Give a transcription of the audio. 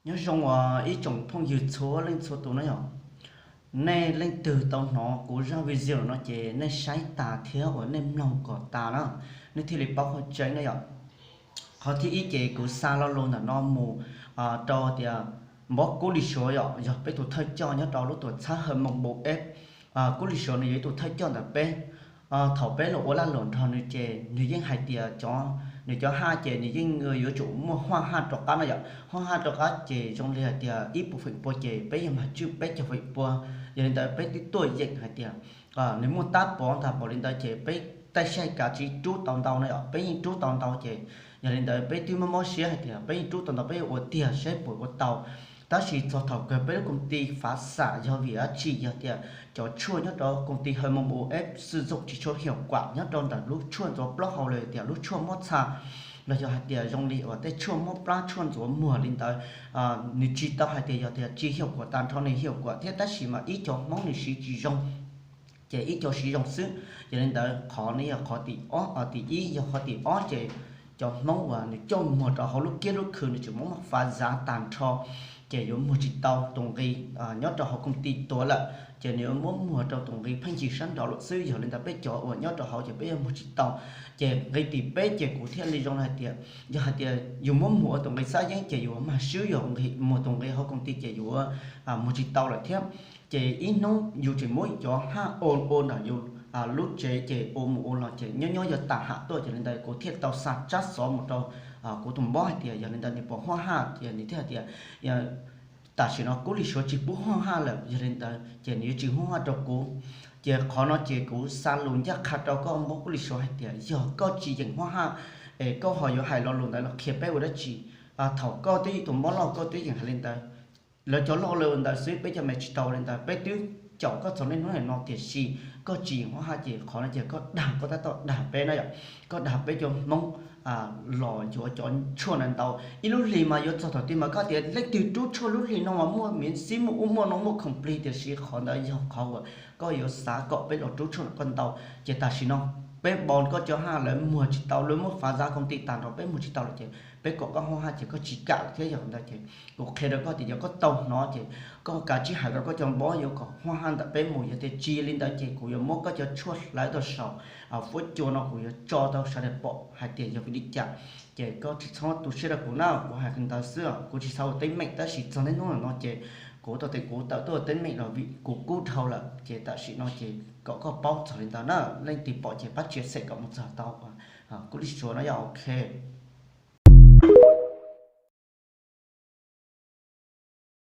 Nyob zoo ib tsoom phooj ywg txhua leej txhua tus na yom. Nej leej twg tau hnov kuv zaj video no ces nej saib tas thiab uas nej mloog kom tas na, nej thiaj li paub qhov tseeb na yom. Qhov thib ib ces kuv xa lo lus ntawm no mus rau tias Npob Kub Lis Suav yom, yog peb tus thawj coj nyob rau lub tuam txhab Hawv Moos Npus Eb. Kub Lis Suav nws yog ib tug thawj coj ntawm peb. Thaum peb los ua lag luam nrog nws ces nws yeej hais tias cov, nws cov haj ces nws yeej yuav tsum muaj huaj haj rov qab no yom. Huaj haj rov qab ces zoo li hais tias ib puas feem pua ces peb yog mag tswj peb caug feem pua. Yog li ntawd peb twb tuaj yeem hais tias nws muaj tab pov ntag, npaum li ntawd ces peb tej saib kav tsij rub tau ntau no yom, peb yeej rub tau ntau ces yog li ntawd peb twb mob mob siab hais tias peb yeej rub tau ntau peb yuav ua tiag saib puas ua tau. Tab sis txog thaum kawg peb lub koom ti fav xam yog vim dab tsi? Yog tias cov tshuaj nyob rau koom ti Hawv Moos Npus Eb xwm txoom tsis tshua hiaum kuam nyob rau ntawm lub tshuaj ntxuav plaub hau los tias lub tshuaj mob txha, los yog hais tias zoo li uas tej tshuaj mob plab tshuaj ntxuav muag li ntawd, nws tsis tau hais tias yog tias tsis hiaum kuam tag nrho, nws hiaum kuam thiab tab sis mas ib co Hmoob nws siv tsis zoo ces ib co siv zoo xwb. Yog li ntawd qhov no yog qhov tim ob, tim ib, yog qhov tim ob ces cov Hmoob uas nws coj muag rau hauv lub kiab lub khw nws tseem muab muab fav zav tag nrho ces yuav muag tsis tau tus nqi nyob rau hauv koom ti tuav lawm ces nws yuav muab muag rau tus nqi pheej yig sab nraud lawm xwb. Yog li ntawd peb cov uas nyob rau hauv ces peb yuav muag tsis tau. Ces nqi tim peb ces kuv thiaj li zoo hais tias yog hais tias yus muab muag ua tus nqi xab yeeb ces yus mag swb, yog muag tus nqi hauv koom ti ces yus muag tsis tau lawm thiab. Ces ib hnub yus tseem muab cov haj ua ua ntawm yus lub tsev ces ua mus ua los ces nyob nyob yuav tas ham tuaj. Yog li ntawd kuv thiaj tau xa tsab xov mus rau kuv tus npob hais tias yog li ntawd nws puas huaj haj, ces nws thiaj hais tias tam sim no Kub Lis Suav tsis pub huaj haj lawm, yog li ntawd ces nws yuav tsis huaj haj rau kuv. Ces qhov no ces kuv xa lus ncaj qha rau koj Npob Kub Lis Suav hais tias yog koj tsis yeem huaj haj es koj ho yuav hais lo lus ntawd los qhia peb ua dab tsi? Thaum koj twb yog tus mob loj koj twb yeem hais li ntawd, lawv cov loj lawv ua ntawd xwb, peb cov me tsis tau li ntawd. Peb twb caum koj txog niaj hnub no tiam sis koj tsis yeem huaj haj ces qhov no ces koj dag, koj tab tom dag peb na yom. Koj dag peb cov Hmoob los yuav cov tshuaj ntau ntau, ib lub hlis mas yuav txog thaum twg mas koj tias leej twg rub tshuaj lub hlis no mas muaj miv xib muaj ub muaj no muaj khoom plig, tiam sis qhov ntawd yog qhov uas koj yuav xav kom peb los rub tshuaj ntawm koj ntau. Ces tam sim no peb npo koj cov haj lawv muag tsis tau, lawv muab fav zav koom ti tag nrho peb muag tsis tau lawm ces peb kom koj huaj haj ces koj tsis kam lawm thiab. Yog li ntawd ces kuv qhia rau koj tias yog koj tau hnov ces koj kav tsij hais rau koj cov npob yuav kom huaj haj ntawm peb mus, yog tias tsis li ntawd ces kuv yuav muab koj cov tshuaj hlawv tau saum fuab cua no kuv yuav tso tau sawv daws pom hais tias yog vim li cas. Ces koj tsis txhob tu siab rau kuv na, kuv hais li ntawd xwb, kuv tsis xav ua teeb meem, tab sis txog niaj hnub no ces kuv tau tias kuv tawm tuaj ua teeb meem los vim kuv kub dhau lawm. Ces tam sim no ces kom koj paub txog li ntawd na, leej twg pom ces pab tsia xem kom mus txog tau Kub Lis Suav no yog ok.